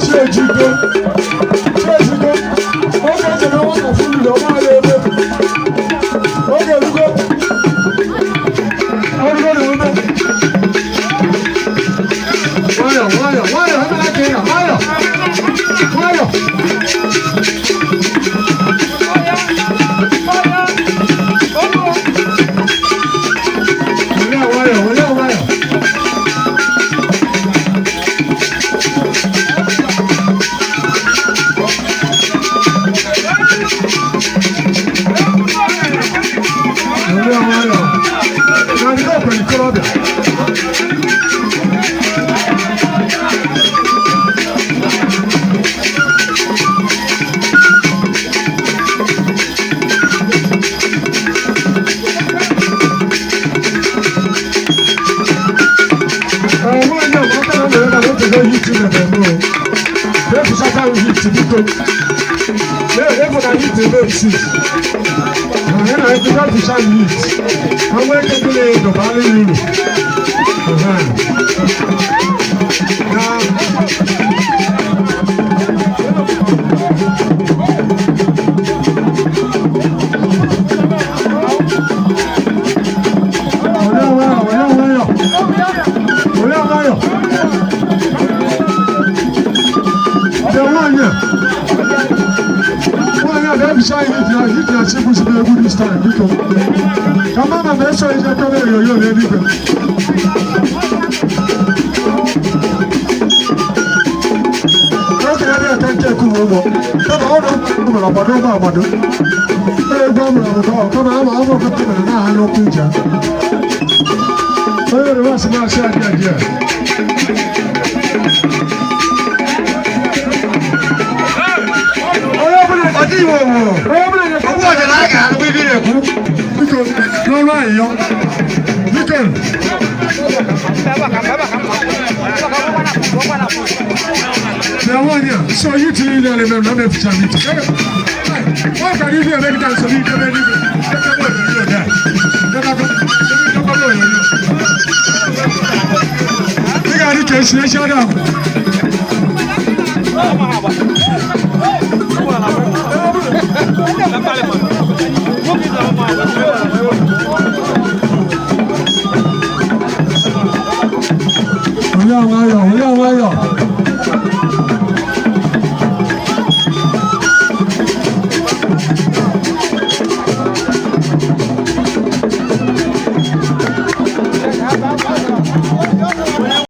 Chiejigo, Chiejigo, oge eji na nwata furu ọma ya ebe. Oge erugo, orugo na ume. Nwayọ, nwayọ, nwayọ, ebe aka ị nọ, nwayọ, nwayọ. Were nwayọ, were nwayọ. Were nwayọ. Na ndị ọkwa ikorobịa. Ee, nwaanyị a ma aka na mere na otego hit mere eme o. Efuchata m hit biko. Ee, efu na hit eme esi. Na ya na ebido efucha m hit. Ka nwee ike dị na-edo bara ya uru. Ehe. Na were nwayọ, were nwayọ. Were nwayọ. Bịa nwaanyị a. Nwaanyị a bịa hit na hit na chi bụzi egwu this time biko. Ka mama ma eso ihe kọrọ onyonyo n'eluigwe. Oge ya dị aka nke ekwu ụgbọ. Kama ọ nọ mụrụ agbado ụgbọ agbado. Egwu ọ mụrụ amụkọ kama ama ama ọkụkọ mere na aha n'okwu ije. Onye Yoruba sị na-asị adị adị a. Onye ọbụla Ọdị Igbo wụ. Onye ọbụla na-ekwu Okwu ọdịnala a ga-anụ ibe ị na-ekwu. Biko, n'ọrụ ayịyọ. Biko. Bịa nwaanyị a, so yi tiri ile ala mere na m eficha m iti. Ọ kara ibi emegide nsogbu ikebe n'igwe. Ekebe onyonyo dị a. Ekebe onyonyo. Ị ga-adị ka esi esi ọdụ agwụ. Were nwayọ, were nwayọ.